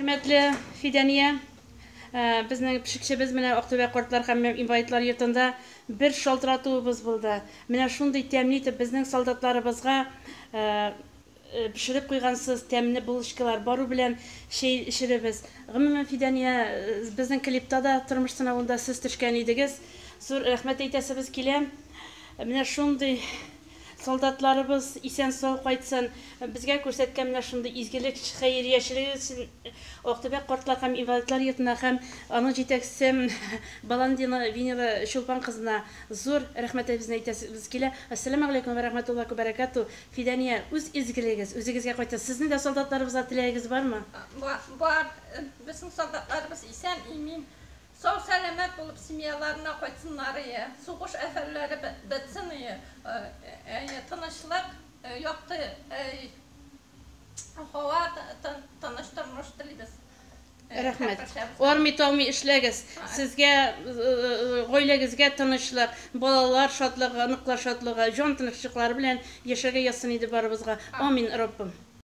Хөрмәтле Фидәния, безнең пешекчебез менә Актүбә картлар һәм инвалидлар йортында бер шалтыратуыбыз булды. Менә шундый тәмле итеп безнең солдатларыбызга пешереп куйгансыз тәмле булочкалар, бару белән чәй эчеребез. Гомумән, Фидәния, безнең клипта да тормыш сынавында сез төшкән идегез. Зур рәхмәт әйтәсебез килә. Менә шундый солдатларыбыз исән-сау кайтсын. Безгә күрсәткән менә шундый изгелек, хәйриячелегегез өчен Актүбә картлар һәм инвалидлар йортына һәм аның җитәкчесе Баландина Венера Чулпан кызына зур рәхмәтебезне әйтәсебез килә. Әссәламегаләйкүм вә рәхмәтуллаһи вә бәрәкәтү. Фидәния, үз изгелегегез үзегезгә кайтсын. Сезнең дә солдатларыбызга теләгегез бармы? Бар. Безнең солдатларыбыз исән-имин, сау-сәламәт булып семьяларына кайтсыннарые. Сугыш афәтләре бетсен ие. Әйе, тынычлык, якты һава, тыныч тормыш телибез. Рәхмәт. Армый-талмый эшләгез. Сезгә, гаиләгезгә тынычлык, балалар шатлыгы, оныклар шатлыгы, җан тынычлыклары белән яшәргә язсын иде барыбызга. Амин, Раббым.